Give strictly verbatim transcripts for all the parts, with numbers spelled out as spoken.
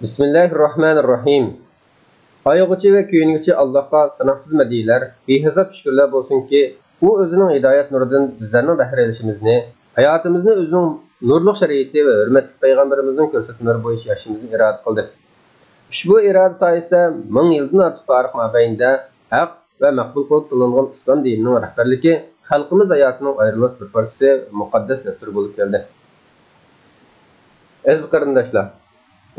بىسمىللاھىررەھمانىررەھىم. ئايىغۇچى ۋە كۆيۈنگۈچى ئاللاھقا ساناقسىز مەدھىيەلەر، بىھېساب شۈكۈرلەر بولسۇنكى، ئۇ ئۆزىنىڭ ھىدايەت نۇرىدىن بىزلەرنىڭ بەھرە ئېلىشىمىزنى، ھاياتىمىزنى ئۆزىنىڭ نۇرلۇق شەرىئىتى ۋە ھۆرمەتلىك پەيغەمبىرىمىزنىڭ كۆرسەتمىلىرى بويىچە ياشىشىمىزنى ئىرادە قىلدى. ئۇشبۇ ئىرادە سايىسىدە مىڭ يىلدىن ئارتۇق تارىخ مابەينىدە ھەق ۋە مەقبۇل قىلىپ تاللانغان ئىسلام دىنىنىڭ رەھبەرلىكى خەلقىمىز ھاياتىنىڭ ئايرىلماس بىر پارچىسى، مۇقەددەس دەستۇرى بولۇپ كەلدى. ئەزىز قېرىنداشلار،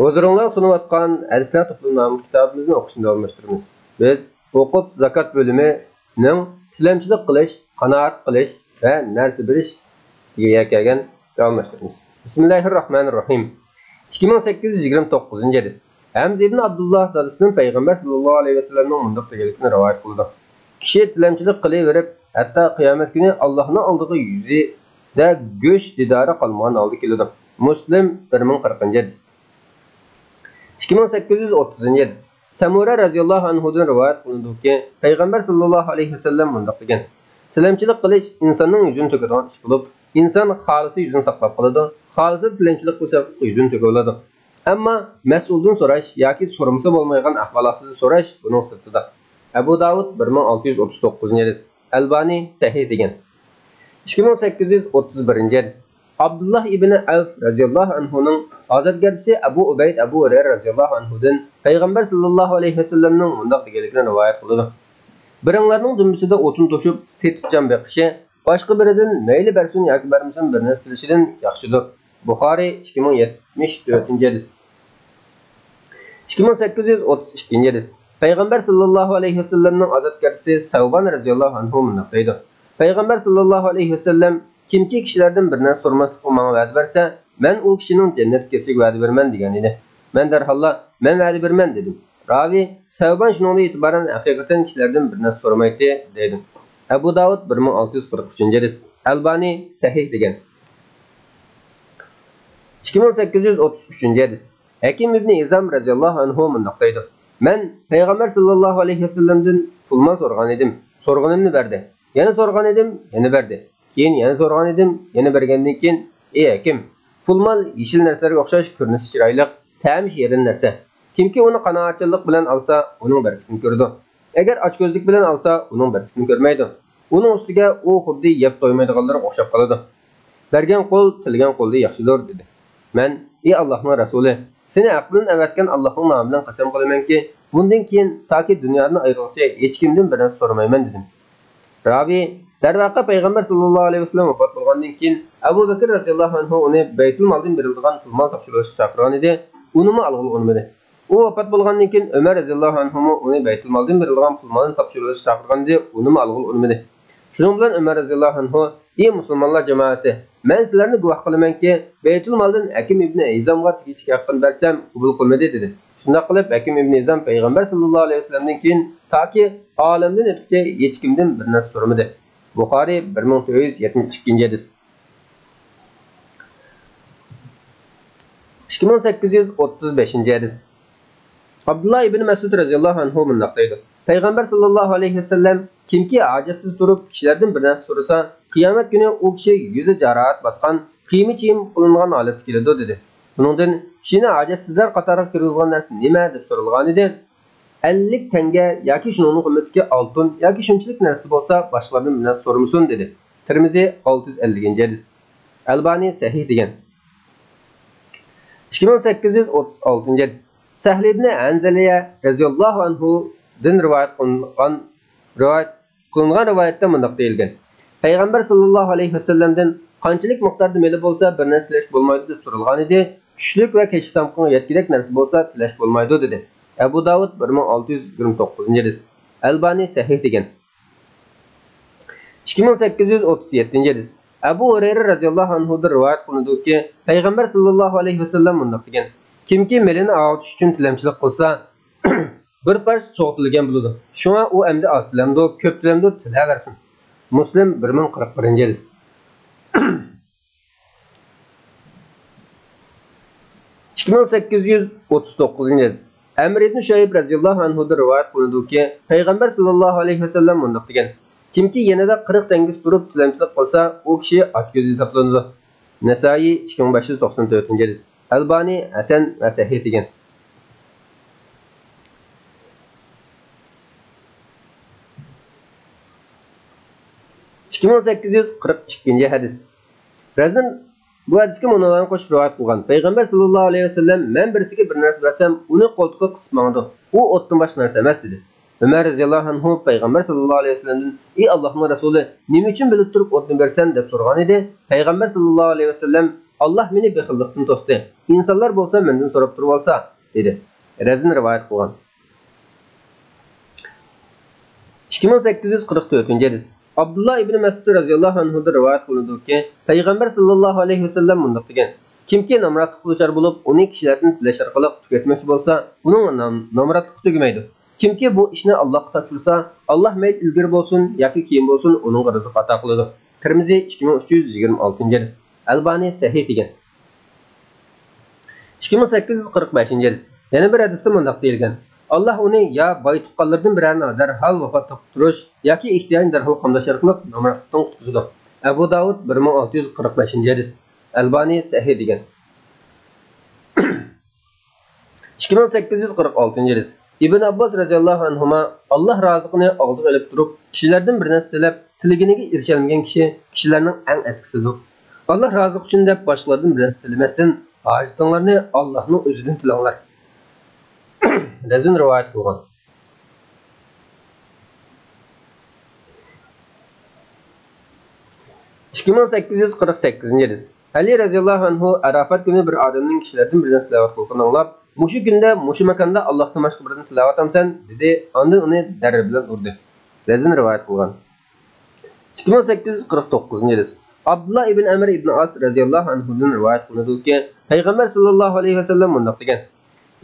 ھۇزۇرۇڭلارغا سۇنۇۋاتقان ھەدىسلەر توپلىمى ناملىق كىتابىمىزنى ئوقۇشنى داۋاملاشتۇرىمىز. بىز ئوقۇپ زاكات بۆلۈمىنىڭ تىلەمچىلىك قىلىش، قانائەت قىلىش ۋە نەرسە بېرىش دېگەن يەرگە كەلگەن، داۋاملاشتۇرىمىز. بىسمىللاھىررەھمانىررەھىم. ئىككى مىڭ سەككىز يۈز يىگىرمە توققۇزىنچى ھەدىس. ھەمزە ئىبن ئابدۇللا دادىسىدىن پەيغەمبەر ساللاللاھۇ ئەلەيھى ۋەسەللەمنىڭ مۇنداق دېگەنلىكىنى رىۋايەت قىلىدۇ. كىشى تىلەمچىلىك قىلىۋېرىپ، ھەتتا قىيامەت كۈنى ئاللاھنىڭ ئالدىغا يۈزىدە گۆش دىدارى قالمىغان ھالدا كېلىدۇ. مۇسلىم، بىر مىڭ قىرىقىنچى ھەدىس. ئىككى مىڭ سەككىز يۈز ئوتتۇزىنچى ھەدىس. سەمۇرە رەزىياللاھۇ ئەنھۇدىن رىۋايەت قىلىنىدۇكى، پەيغەمبەر ساللاللاھۇ ئەلەيھى ۋەسەللەم مۇنداق دېگەن: تىلەمچىلىك قىلىش ئىنساننىڭ يۈزىنى تۆكىدىغان ئىش بولۇپ، ئىنسان خالىسا يۈزىنى ساقلاپ قالىدۇ، خالىسا تىلەمچىلىك قىلسا يۈزىنى تۆكۈۋالىدۇ. ئەمما مەسئۇلدىن سوراش ياكى سورىمىسا بولمايدىغان ئەھۋال ئاستىدا سوراش بۇنىڭ سىرتىدا. ئەبۇ داۋۇد، بىر مىڭ ئالتە يۈز ئوتتۇز توققۇزىنچى ھەدىس. ئەلبانى سەھىھ دېگەن. ئىككى مىڭ سەككىز يۈز ئوتتۇز بىرىنچى ھەدىس. ئابدۇللاھ ئىبنى ئەۋف رەزىياللاھۇ ئەنھۇنىڭ ئازادگەرچىسى ئەبۇ ئۇبەيد ئەبۇ ھۇرەيرە رەزىياللاھۇ ئەنھۇدىن پەيغەمبەر ساللاللاھۇ ئەلەيھى ۋەسەللەمنىڭ مۇنداق دېگەنلىكىنى رىۋايەت قىلىدۇ: بىرىڭلارنىڭ دۈمبىسىدە ئوتۇن توشۇپ، سېتىپ جان بېقىشى، باشقا بىرىدىن مەيلى بەرسۇن ياكى بەرمىسۇن بىر نەرسە تىلىشىدىن ياخشىدۇر. بۇخارىي، ئىككى مىڭ يەتمىش تۆتىنچى ھەدىس. ئىككى مىڭ سەككىز يۈز ئوتتۇز ئىككىنچى ھەدىس. پەيغەمبەر ساللاللاھۇ ئەلەيھى ۋەسەللەمنىڭ ئازادگەرچىسى سەۋبان رەزىياللاھۇ ئەنھۇ مۇنداق دەيدۇ: پەيغەمبەر ساللاللاھۇ ئەلەيھى ۋەسەللەم، كىمكى كىشىلەردىن بىر نەرسە سورىماسلىققا ماڭا ۋەدە بەرسە، مەن ئۇ كىشىنىڭ جەننەتكە كىرىشىگە ۋەدە بېرىمەن، دېگەن ئىدى. مەن دەرھاللا، مەن ۋەدە بېرىمەن، دېدىم. راۋى، سەۋبان شۇنىڭدىن ئېتىبارەن ھەقىقەتەن كىشىلەردىن بىر نەرسە سورىمايتتى، دەيدۇ. ئەبۇ داۋۇد، بىر مىڭ ئالتە يۈز قىرىق ئۈچىنچى ھەدىس. ئەلبانى سەھىھ دېگەن. ئىككى مىڭ سەككىز يۈز ئوتتۇز ئۈچىنچى ھەدىس. ھەكىم ئىبنى ھىزام رەزىياللاھۇ ئەنھۇ مۇنداق دەيدۇ: مەن پەيغەمبەر ساللاللاھۇ ئەلەيھى ۋەسەللەمدىن پۇل-مال سورىغان ئىدىم، سورىغىنىمنى بەردى. يەنە سورىغان ئىدىم، يەنە بەردى. كېيىن يەنە سورىغان ئىدىم، يەنە بەرگەندىن كېيىن، ئى ھەكىم، پۇل-مال يېشىل نەرسىلەرگە ئوخشاش كۆرۈنۈشى چىرايلىق، تەمى شېرىن نەرسە. كىمكى ئۇنى قانائەتچانلىق بىلەن ئالسا، ئۇنىڭ بەرىكىتىنى كۆرىدۇ. ئەگەر ئاچكۆزلۈك بىلەن ئالسا، ئۇنىڭ بەرىكىتىنى كۆرمەيدۇ. ئۇنىڭ ئۈستىگە ئۇ خۇددى يەپ تويمايدىغانلارغا ئوخشاپ قالىدۇ. بەرگەن قول تىلىگەن قولدىن ياخشىدۇر، دېدى. مەن، ئى ئاللاھنىڭ رەسۇلى، سېنى ھەق بىلەن ئەۋەتكەن ئاللاھنىڭ نامى بىلەن قەسەم قىلىمەنكى، بۇندىن كېيىن تاكى دۇنيادىن ئايرىلغۇچە ھېچكىمدىن بىر نەرسە سورىمايمەن، دېدىم. راۋى، دەرۋەقە، پەيغەمبەر ساللاللاھۇ ئەلەيھى ۋەسەللەم ۋاپات بولغاندىن كېيىن، ئەبۇ بەكىر رەزىياللاھۇ ئەنھۇ ئۇنى بەيتۇل مالدىن بېرىلىدىغان پۇل-مال تاپشۇرۇۋېلىشقا چاقىرغانىدى، ئۇنىمۇ ئالغىلى ئۇنىمىدى. ئۇ ۋاپات بولغاندىن كېيىن، ئۆمەر رەزىياللاھۇ ئەنھۇمۇ ئۇنى بەيتۇل مالدىن بېرىلىدىغان پۇل-مالنى تاپشۇرۇۋېلىشقا چاقىرغانىدى، ئۇنىمۇ ئالغىلى ئۇنىمىدى. شۇنىڭ بىلەن ئۆمەر رەزىياللاھۇ ئەنھۇ، ئى مۇسۇلمانلار جامائەسى، مەن سىلەرنى گۇۋاھ قىلىمەنكى، بەيتۇل مالدىن ھەكىم ئىبنى ھىزامغا تېگىشلىك ھەققىنى بەرسەم، قوبۇل قىلمىدى، دېدى. شۇنداق قىلىپ، ھەكىم ئىبنى ھىزام پەيغەمبەر ساللاللاھۇ ئەلەيھى ۋەسەللەمدىن كېيىن تاكى ئالەمدىن ئۆتكۈچە ھېچكىمدىن بىر نەرسە سورىمىدى. بۇخارىي، بىر مىڭ تۆت يۈز يەتمىش ئىككىنچى ھەدىس. ئىككى مىڭ سەككىز يۈز ئوتتۇز بەشىنچى ھەدىس. ئابدۇللا ئىبنى مەسئۇد رەزىياللاھۇ ئەنھۇ مۇنداق دەيدۇ: پەيغەمبەر ساللاللاھۇ ئەلەيھى ۋەسەللەم، كىمكى ھاجەتسىز تۇرۇپ، كىشىلەردىن بىر نەرسە سورىسا، قىيامەت كۈنى ئۇ كىشى يۈزى جاراھەت باسقان، قىيما-چىيما قىلىنغان ھالەتتە كېلىدۇ، دېدى. بۇنىڭدىن، كىشىنى ھاجەتسىزلەر قاتارىغا كىرگۈزىدىغان نەرسە نېمە؟ دەپ سورالغانىدى. ئەللىك تەڭگە ياكى شۇنىڭدىن قىممىتىدىكى ئالتۇن ياكى شۇنچىلىك نەرسە بولسا، باشقىلاردىن بىر نەرسە سورىمىسۇن، دېدى. تىرمىزى، ئالتە يۈز ئەللىكىنچى ھەدىس. ئەلبانى سەھىھ دېگەن. ئىككى مىڭ سەككىز يۈز ئوتتۇز ئالتىنچى ھەدىس. سەھل ئىبنى ھەنزەلىيە رەزىياللاھۇ ئەنھۇدىن رىۋايەت قىلىنغان رىۋايەت قىلىنغان رىۋايەتتە مۇنداق دېيىلگەن: پەيغەمبەر ساللاللاھۇ ئەلەيھى ۋەسەللەمدىن قانچىلىك مىقداردا مېلى بولسا بىر نەرسە تىلەش بولمايدۇ دەپ سورالغانىدى، چۈشلۈك ۋە كەچلىك تامىقىڭغا يەتكۈدەك نەرسە بولسا تىلەش بولمايدۇ، دېدى. ئەبۇ داۋۇد، بىر مىڭ ئالتە يۈز يىگىرمە توققۇزىنچى ھەدىس. ئەلبانى سەھىھ دېگەن. ئىككى مىڭ سەككىز يۈز ئوتتۇز يەتتىنچى ھەدىس. ئەبۇ ھۇرەيرە رەزىياللاھۇ ئەنھۇدىن رىۋايەت قىلىنىدۇكى، پەيغەمبەر ساللاللاھۇ ئەلەيھى ۋەسەللەم مۇنداق دېگەن: كىمكى مېلىنى ئاۋۇتۇش ئۈچۈن تىلەمچىلىك قىلسا، بىر پارچە چوغ تىلىگەن بولىدۇ. شۇڭا ئۇ ئەمدى ئاز تىلەمدۇ، كۆپ تىلەمدۇ، تىلەۋەرسۇن. مۇسلىم، بىر مىڭ قىرىق بىرىنچى ھەدىس. ئىككى مىڭ سەككىز يۈز ئوتتۇز توققۇزىنچى ھەدىس. ئەمر ئىبن شۇئەيب رەزىياللاھۇ ئەنھۇدىن رىۋايەت قىلىنىدۇكى، پەيغەمبەر ساللاللاھۇ ئەلەيھى ۋەسەللەم مۇنداق دېگەن: كىمكى يېنىدا قىرىق تەڭگىسى تۇرۇپ تىلەمچىلىك قىلسا، ئۇ كىشى ئاچكۆز ھېسابلىنىدۇ. نەسائىي، ئىككى مىڭ بەش يۈز توقسان تۆتىنچى ھەدىس. ئەلبانى ھەسەن ۋە سەھىھ دېگەن. ئىككى مىڭ سەككىز يۈز قىرىق ئىككىنچى ھەدىس. رەزىن بۇ ھەدىسكە مۇنۇلارنى قوشۇپ رىۋايەت قىلغان. پەيغەمبەر ساللاللاھۇ ئەلەيھى ۋەسەللەم، مەن بىرسىگە بىر نەرسە بەرسەم، ئۇنى قولتۇقىغا قىسىپ ماڭىدۇ. ئۇ ئوتتىن باشقا نەرسە ئەمەس، دېدى. ئۆمەر رەزىياللاھۇ ئەنھۇ پەيغەمبەر ساللاللاھۇ ئەلەيھى ۋەسەللەمدىن، ئى ئاللاھنىڭ رەسۇلى، نېمە ئۈچۈن بىلىپ تۇرۇپ ئوتنى بېرىسەن؟ دەپ سورىغان ئىدى. پەيغەمبەر ساللاللاھۇ ئەلەيھى ۋەسەللەم، ئاللاھ مېنى بېخىللىقتىن توستى. ئىنسانلار بولسا مەندىن سوراپ تۇرۇۋالسا، دېدى. رەزىن رىۋايەت قىلغان. ئىككى مىڭ سەككىز يۈز قىرىق تۆتىنچى ھەدىس. ئابدۇللا ئىبنى مەسئۇد رەزىياللاھۇ ئەنھۇدىن رىۋايەت قىلىنىدۇكى، پەيغەمبەر ساللاللاھۇ ئەلەيھى ۋەسەللەم مۇنداق دېگەن، كىمكى نامراتلىققا دۇچار بولۇپ، ئۇنى كىشىلەردىن تىلەش ئارقىلىق تۈگەتمەكچى بولسا، ئۇنىڭ نام-، نامراتلىقى تۈگىمەيدۇ. كىمكى بۇ ئىشنى ئاللاھقا تاپشۇرسا، ئاللاھ مەيلى ئىلگىرى بولسۇن ياكى كېيىن بولسۇن، ئۇنىڭغا رىزىق ئاتا قىلىدۇ. تىرمىزى ئىككى مىڭ ئۈچ يۈز يىگىرمە ئالتىنچى ھەدىس. ئەلبانى سەھىھ دېگەن. ئىككى مىڭ سەككىز يۈز قىرىق بەشىنچى ھەدىس. يەنە بىر ھەدىستە مۇنداق دېيىلگەن، ئاللاھ ئۇنى يا باي تۇغقانلىرىدىن بىرەرىنى دەرھال ۋاپات تاپقۇزۇپ تۇرۇش ياكى ئېھتىياجنى دەرھال قامداش ئارقىلىق نامراتلىقتىن قۇتقۇزىدۇ. ئەبۇ داۋۇد، بىر مىڭ ئالتە يۈز قىرىق بەشىنچى ھەدىس. ئەلبانى سەھىھ دېگەن. ئىككى مىڭ سەككىز يۈز قىرىق ئالتىنچى ھەدىس. ئىبن ئابباس رەزىياللاھۇ ئەنھۇما، ئاللاھ رازىقىنى ئاغزىغا ئېلىپ تۇرۇپ، كىشىلەردىن بىر نەرسە تىلەپ، تىلىگىنىگە ئېرىشەلمىگەن كىشى كىشىلەرنىڭ ئەڭ ئەسكىسىدۇر. ئاللاھ رازىقى ئۈچۈن دەپ باشقىلاردىن بىر نەرسە تىلىمەستىن، ھاجىتىڭلارنى ئاللاھنىڭ ئۆزىدىن تىلەڭلار. رەزىن رىۋايەت قىلغان. ئىككى مىڭ سەككىز يۈز قىرىق سەككىزىنچى ھەدىس. ئەلى رەزىياللاھۇ ئەنھۇ ئاراپات كۈنى بىر ئادەمنىڭ كىشىلەردىن بىر نەرسە تىلەۋات قىلغىنىنى ئاڭلاپ، مۇشۇ كۈندە مۇشۇ ماكاندا ئاللاھتىن باشقا بىرىنى تىلەۋاتامسەن؟ دېدى، ئاندىن ئۇنى دەررە بىلەن ئۇردى. رەزىن رىۋايەت قىلغان. ئىككى مىڭ سەككىز يۈز قىرىق توققۇزىنچى ھەدىس. ئابدۇللا ئىبن ئەمر ئىبن ئاس رەزىياللاھۇ ئەنھۇدىن رىۋايەت قىلىنىدۇكى، پەيغەمبەر ساللاللاھۇ ئەلەيھى ۋەسەللەم مۇنداق دېگەن،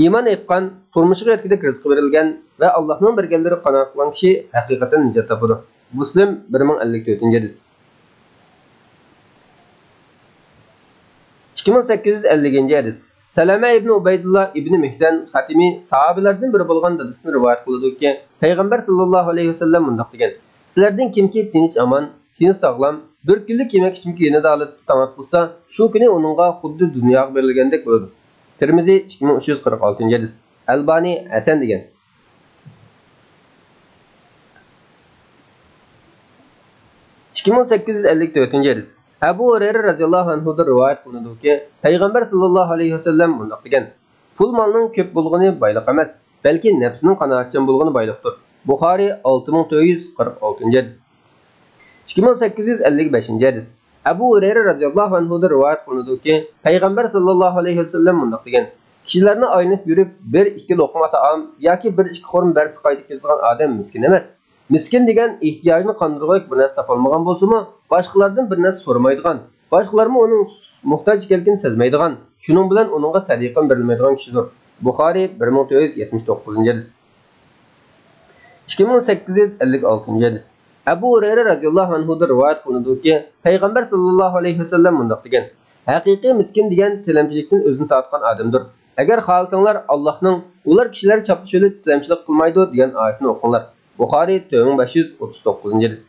ئىمان ئېيتقان، تۇرمۇشىغا يەتكۈدەك رىزقى بېرىلگەن ۋە ئاللاھنىڭ بەرگەنلىرىگە قانائەت قىلغان كىشى ھەقىقەتەن نىجات تاپىدۇ. مۇسلىم، بىر مىڭ ئەللىك تۆتىنچى ھەدىس. ئىككى مىڭ سەككىز يۈز ئەللىكىنچى ھەدىس. سەلەمە ئىبنى ئۇبەيدۇللا ئىبنى مىھسەن خەتىمى ساھابىلەردىن بىرى بولغان دادىسىدىن رىۋايەت قىلىدۇكى، پەيغەمبەر ساللاللاھۇ ئەلەيھى ۋەسەللەم مۇنداق دېگەن، سىلەردىن كىمكى تىنچ ئامان، تېنى ساغلام، بىر كۈنلۈك يېمەك-ئىچمىكى يېنىدا ھالەتتە تاماق قىلسا، شۇ كۈنى ئۇنىڭغا خۇددى دۇنياغا بېرىلگەندەك بولىدۇ. تىرمىزى، ئىككى مىڭ ئۈچ يۈز قىرىق ئالتىنچى ھەدىس. ئەلبانى ھەسەن دېگەن. ئىككى مىڭ سەككىز يۈز ئەللىك تۆتىنچى ھەدىس. ئەبۇ ھۇرەيرە رەزىياللاھۇ ئەنھۇدىن رىۋايەت قىلىنىدۇكى، پەيغەمبەر ساللاللاھۇ ئەلەيھى ۋەسەللەم مۇنداق دېگەن، پۇل مالنىڭ كۆپ بولغىنى بايلىق ئەمەس، بەلكى نەپسىنىڭ قانائەتچان بولغىنى بايلىقتۇر. بۇخارىي، ئالتە مىڭ تۆت يۈز قىرىق ئالتىنچى ھەدىس. ئىككى مىڭ سەككىز يۈز ئەللىك بەشىنچى ھەدىس. ئەبۇ ھۇرەيرە رەزىياللاھۇ ئەنھۇدىن رىۋايەت قىلىنىدۇكى، پەيغەمبەر ساللاللاھۇ ئەلەيھى ۋەسەللەم مۇنداق دېگەن، كىشىلەرنى ئايلىنىپ يۈرۈپ، بىر ئىككى لوقما تائام ياكى بىر ئىككى خورما بەرسە قايتىپ كېتىدىغان ئادەم مىسكىن ئەمەس. مىسكىن دېگەن ئېھتىياجىنى قاندۇرغۇدەك بىر نەرسە تاپالمىغان بولسىمۇ، باشقىلاردىن بىر نەرسە سورىمايدىغان، باشقىلارمۇ ئۇنىڭ موھتاج ئىكەنلىكىنى سەزمەيدىغان، شۇنىڭ بىلەن ئۇنىڭغا سەدىقىمۇ بېرىلمەيدىغان كىشىدۇر. بۇخارىي، بىر مىڭ تۆت يۈز يەتمىش توققۇزىنچى ھەدىس. ئىككى مىڭ سەككىز يۈز ئەللىك ئالتىنچى ھەدىس. ئەبۇ ھۇرەيرە رەزىياللاھۇ ئەنھۇدىن رىۋايەت قىلىنىدۇكى، پەيغەمبەر ساللاللاھۇ ئەلەيھى ۋەسەللەم مۇنداق دېگەن، ھەقىقىي مىسكىن دېگەن تىلەمچىلىكتىن ئۆزىنى تارتقان ئادەمدۇر. ئەگەر خالىساڭلار، ئاللاھنىڭ، ئۇلار كىشىلەرگە چاپلىشىۋېلىپ تىلەمچىلىك قىلمايدۇ، دېگەن ئايىتىنى ئوقۇڭلار. بۇخارىي، تۆت مىڭ بەش يۈز ئوتتۇز توققۇزىنچى ھەدىس.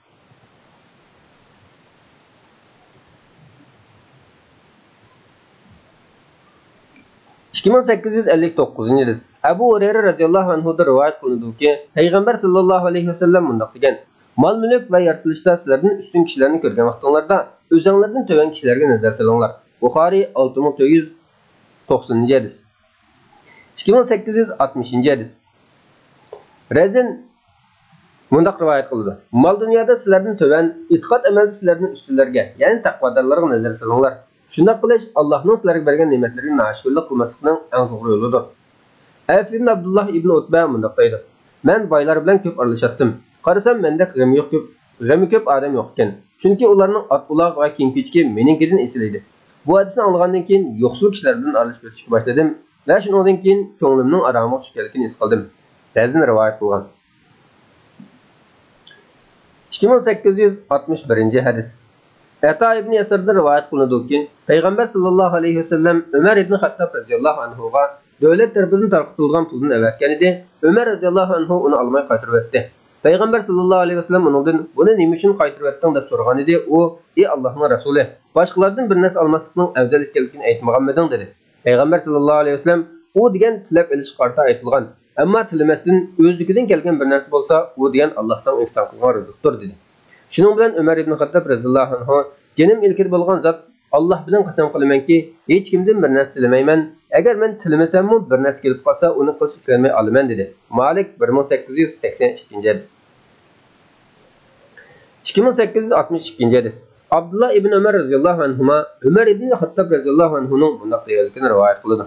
ئىككى مىڭ سەككىز يۈز ئەللىك توققۇزىنچى ھەدىس. ئەبۇ ھۇرەيرە رەزىياللاھۇ ئەنھۇدىن رىۋايەت قىلىنىدۇكى، پەيغەمبەر ساللاللاھۇ ئەلەيھى ۋەسەللەم مۇنداق دېگەن، مال-مۈلۈك ۋە يارىتىلىشتا سىلەردىن ئۈستۈن كىشىلەرنى كۆرگەن ۋاقتىڭلاردا، ئۆزۈڭلاردىن تۆۋەن كىشىلەرگە نەزەر سېلىڭلار. بۇخارىي، ئالتە مىڭ تۆت يۈز توقسىنىنچى ھەدىس. ئىككى مىڭ سەككىز يۈز ئاتمىشىنچى ھەدىس. رەزىن مۇنداق رىۋايەت قىلىدۇ، مال-دۇنيادا سىلەردىن تۆۋەن، ئېتىقاد-ئەمەلدە سىلەردىن ئۈستۈنلەرگە، يەنى تەقۋادارلارغا نەزەر سېلىڭلار. شۇنداق قىلىش ئاللاھنىڭ سىلەرگە بەرگەن نېمەتلىرىگە ناشۈكۈرلۈك قىلماسلىقنىڭ ئەڭ توغرا يولىدۇر. ئەۋف ئىبن ئابدۇللاھ ئىبن ئۇتبە مۇنداق دەيدۇ، مەن بايلار بىلەن كۆپ ئارىلىشاتتىم. قارىسام، مەندەك غېمى يوق كۆپ، غېمى كۆپ ئادەم يوق ئىكەن. چۈنكى ئۇلارنىڭ ئات-ئۇلاغ ۋە كىيىم-كېچىكى مېنىڭكىدىن ئېسىل ئىدى. بۇ ھەدىسنى ئاڭلىغاندىن كېيىن يوقسۇل كىشىلەر بىلەن ئارىلىشىپ ئۆتۈشكە باشلىدىم ۋە شۇنىڭدىن كېيىن كۆڭلۈمنىڭ ئارامىغا چۈشكەنلىكىنى ھېس قىلدىم. رەزىن رىۋايەت قىلغان. ئىككى مىڭ سەككىز يۈز ئاتمىش بىرىنچى ھەدىس. ئەتا ئىبنى يەسىردىن رىۋايەت قىلىنىدۇكى، پەيغەمبەر ساللاللاھۇ ئەلەيھى ۋەسەللەم ئۆمەر ئىبنى خەتتاب رەزىياللاھۇ ئەنھۇغا دۆلەت تەرىپىدىن تارقىتىلغان پۇلدىن ئەۋەتكەنىدى. ئۆمەر رەزىياللاھۇ ئەنھۇ ئۇنى ئالماي قايتۇرۇۋەتتى. پەيغەمبەر ساللاللاھۇ ئەلەيھى ۋەسەللەم ئۇنىڭدىن، بۇنى نېمە ئۈچۈن قايتۇرۇۋەتتىڭ؟ دەپ سورىغانىدى. ئۇ، ئى ئاللاھنىڭ رەسۇلى، باشقىلاردىن بىر نەرسە ئالماسلىقنىڭ ئەۋزەل ئىكەنلىكىنى ئېيتمىغانمىدىڭ؟ دېدى. پەيغەمبەر ساللاللاھۇ ئەلەيھى ۋەسەللەم، ئۇ دېگەن تىلەپ ئېلىشقا قارىتا ئېيتىلغان، ئەمما تىلىمەستىن ئۆزلۈكىدىن كەلگەن بىر نەرسە بولسا، ئۇ دېگەن ئاللاھنىڭ ئېھسان قىلغان رىزقىدۇر، دېدى. شۇنىڭ بىلەن ئۆمەر ئىبن خەتتاب رەزىياللاھۇ ئەنھۇ، جېنىم ئىلكىدە بولغان زات، ئاللاھ بىلەن قەسەم قىلىمەنكى، ھېچكىمدىن بىر نەرسە تىلىمەيمەن، ئەگەر مەن تىلىمىسەممۇ بىر نەرسە كېلىپ قالسا ئۇنى قىلىش ئىكەنمەي ئالىمەن دېدى. مالىك، بىر مىڭ سەككىز يۈز سەكسەن ئىككىنچى ھەدىس. ئىككى مىڭ سەككىز يۈز ئاتمىش ئىككىنچى ھەدىس. ئابدۇللا ئىبن ئۆمەر رەزىياللاھۇ ئەنھۇما، ئۆمەر ئىبن خەتتاب رەزىياللاھۇ ئەنھۇنىڭ بۇنداق دېگەنلىكىنى رىۋايەت قىلىدۇ.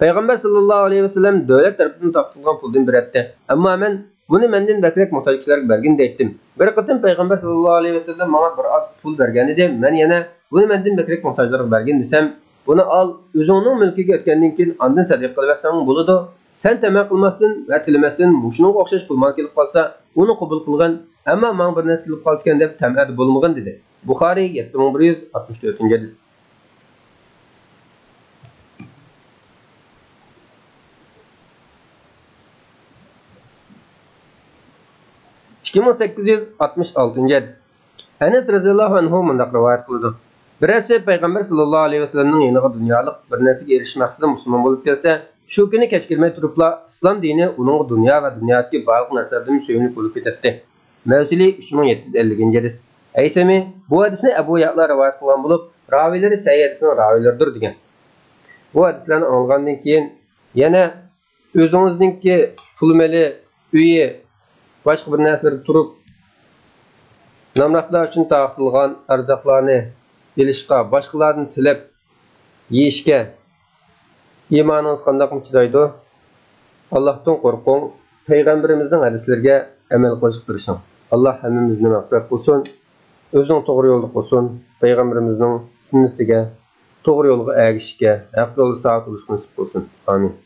پەيغەمبەر ساللاللاھۇ ئەلەيھى ۋەسەللەم دۆلەت تەرىپىدىن تارقىتىلغان پۇلدىن بېرەتتى. ئەمما مەن بۇنى مەندىن بەكرەك موھتاج كىشىلەرگە بەرگىن دەيتتىم. بىر قېتىم پەيغەمبەر ساللاللاھۇ ئەلەيھى ۋەسەللەم ماڭا بىر ئاز پۇل بەرگەنىدى، مەن يەنە بۇنى مەندىن بەكرەك موھتاجلارغا بەرگىن دېسەم، بۇنى ئال، ئۆزۈڭنىڭ مۈلكىگە ئۆتكەندىن كېيىن ئاندىن سەدىقە قىلىۋەتسەڭمۇ بولىدۇ. سەن تەمە قىلماستىن ۋە تىلىمەستىن مۇشۇنىڭغا ئوخشاش پۇل ماڭا كېلىپ قالسا، ئۇنى قوبۇل قىلغىن، ئەمما ماڭا بىر نەرسە كېلىپ قالسىكەن دەپ تەمەدە بولمىغىن دېدى. بۇخارىي، يەتتە مىڭ بىر يۈز ئاتمىش تۆتىنچى ھەدىس. ئىككى مىڭ سەككىز يۈز ئاتمىش ئالتىنچى ھەدىس. ئەنەس رەزىياللاھۇ ئەنھۇ مۇنداق رىۋايەت قىلىدۇ: بىرەرسى پەيغەمبەر ساللاللاھۇ ئەلەيھى ۋەسەللەمنىڭ يېنىغا دۇنيالىق بىر نەرسىگە ئېرىشىش مەقسىتىدە مۇسۇلمان بولۇپ كەلسە، شۇ كۈنى كەچ كىرمەي تۇرۇپلا ئىسلام دىنى ئۇنىڭغا دۇنيا ۋە دۇنيادىكى بارلىق نەرسىلەردىن سۆيۈملۈك بولۇپ كېتەتتى. مەۋسىلى، ئۈچ مىڭ يەتتە يۈز ئەللىكىنچى ھەدىس. ھەيسەمى، بۇ ھەدىسنى ئەبۇ يەئلا رىۋايەت قىلغان بولۇپ، راۋىيلىرى سەھىھ ھەدىسنىڭ راۋىيلىرىدۇر دېگەن. بۇ ھەدىسلەرنى ئاڭلىغاندىن كېيىن يەنە ئۆزىڭىزنىڭكى پۇل-مېلى، ئۆيى، باشقا بىر نەرسىلىرى تۇرۇپ، نامراتلار ئۈچۈن تارقىتىلغان ئەرزاقلارنى ئېلىشقا، باشقىلاردىن تىلەپ يېيىشكە ئىمانىڭىز قانداقمۇ چىدايدۇ؟ ئاللاھتىن قورقۇڭ، پەيغەمبىرىمىزنىڭ ھەدىسلىرىگە ئەمەل قىلىشقا تىرىشىڭ. ئاللاھ ھەممىمىزنى مەغپىرەت قىلسۇن، ئۆزىنىڭ توغرا يولىدا قىلسۇن، پەيغەمبىرىمىزنىڭ سۈننىتىگە، توغرا يولغا ئەگىشىشكە، ھەق يولدا سابىت بولۇشقا نېسىپ قىلسۇن. ئامىن.